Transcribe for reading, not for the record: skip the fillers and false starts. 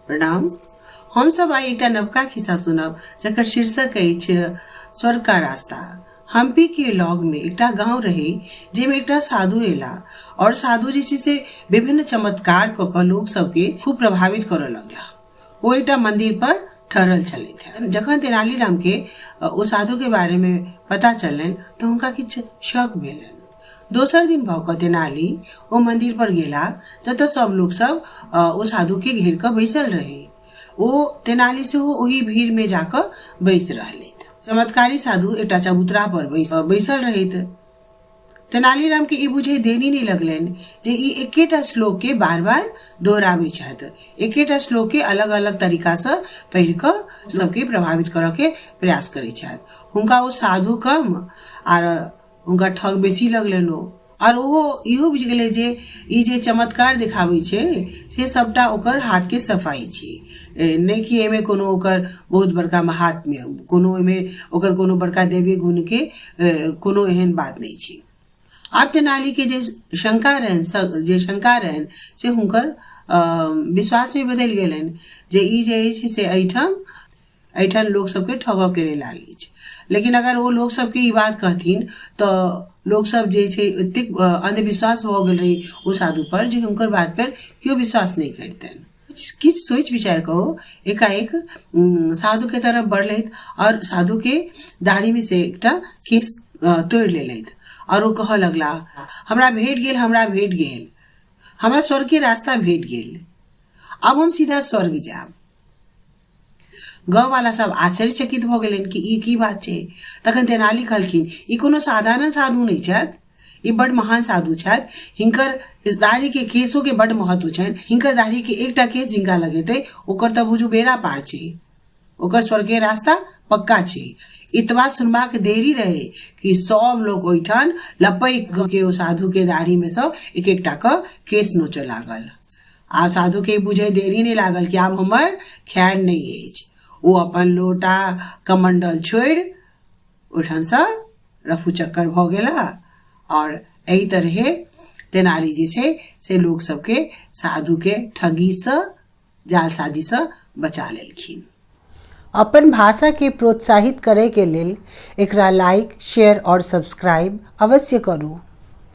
प्रणाम। हमसभ आइ एकटा नवका खिस्सा सुनब जकर शीर्षक अछि स्वर्ग का रास्ता। हम्पी के लग में एकटा गांव रहे जाहिमे एकटा साधु एला और साधु जे छै से विभिन्न चमत्कार कऽ कऽ लोक सबके खूब प्रभावित करऽ लगला। ओ एकटा मंदिर पर ठहरल छलथि। जखन तेनालीराम के ओ साधु के बारे में पता चललनि तऽ हुनका किछु शक भेलनि। दोसर दिन भऽ कऽ तेनाली ओ मंदिर पर गेला जतऽ सब लोक सब ओ साधु के घेर कऽ बैसल रहे। ओ तेनाली सेहो ओहि भीड़ में जाकऽ बैस रहलथि। चमत्कारी साधु एकटा चबूतरा पर बैसल रहैत। तेनालीराम के ई बुझै देरी नहि लगलनि जे ई एकेटा श्लोक के बार बार दोहराबै छथि, एकेटा श्लोक के अलग अलग तरीकासँ पढ़ि कऽ सबके प्रभावित करऽ के प्रयास करै छथि। हुनका ओ साधु कम आर हुनका ठग बेसी लगलनि ओ, आर ओहो इहो बुझि गेलै जे ई जे चमत्कार देखाबै छै से सबटा ओकर हाथके सफाइ छै, नहि कि एहिमे कोनो ओकर बहुत बड़का महात्म्य, कोनो ओहिमे ओकर कोनो बड़का दैवीय गुणके कोनो एहन बात नहि छै। आब तेनालीके जे शंका रहनि, जे शंका रहनि से हुनकर विश्वासमे बदलि गेलनि जे ई जे अछि से एहिठाम एहिठाम लोक सबके ठगऽके लेल आयल अछि। लेकिन अगर ओ लोक सबके ई बात कहथिन तऽ लोकसब जे छै एतेक अंधविश्वास भऽ गेल रहै ओ साधुपर जे हुनकर बातपर केओ विश्वास नहि करितनि। किछु सोचि विचारि कऽ ओ एकाएक साधुके तरफ बढ़लथि आओर साधुके दाढ़ीमे से एकटा केश तोड़ि लेलथि आओर ओ कहऽ लगला, हमरा भेट गेल, हमरा भेट गेल, हमरा स्वर्गके रास्ता भेट गेल, आब हम सीधा स्वर्ग जायब। गाँववाला सब आश्चर्यचकित भऽ गेलनि कि ई की बात छै। तखन तेनाली कहलखिन, ई कोनो साधारण साधु नहि छथि, ई बड्ड महान साधु छथि। हिनकर दाढ़ीके केशोके बड्ड महत्व छनि। हिनकर दाढ़ीके एकटा केश जिनका लगेतै ओकर तऽ बुझू बेड़ा पार छै, ओकर स्वर्गीय रास्ता पक्का छै। इतबा सुनबाक देरी रहे कि सब लोक ओहिठाम लपकि के ओ साधुके दाढ़ीमे सँ एक एकटा कऽ केश नोचऽ लागल। आब साधुके बुझै देरी नहि लागल कि आब हमर खैर नहि अछि। ओ अपन लोटा कमंडल छोड़ि ओहिठामसँ रफू चक्कर भऽ गेला आओर एहि तरहे तेनाली जे छै से लोक सबके साधुके ठगीसँ जालसाजीसँ बचा लेलखिन। अपन भाषाके प्रोत्साहित करैके लेल एकरा लाइक, शेयर आओर सब्सक्राइब अवश्य करू।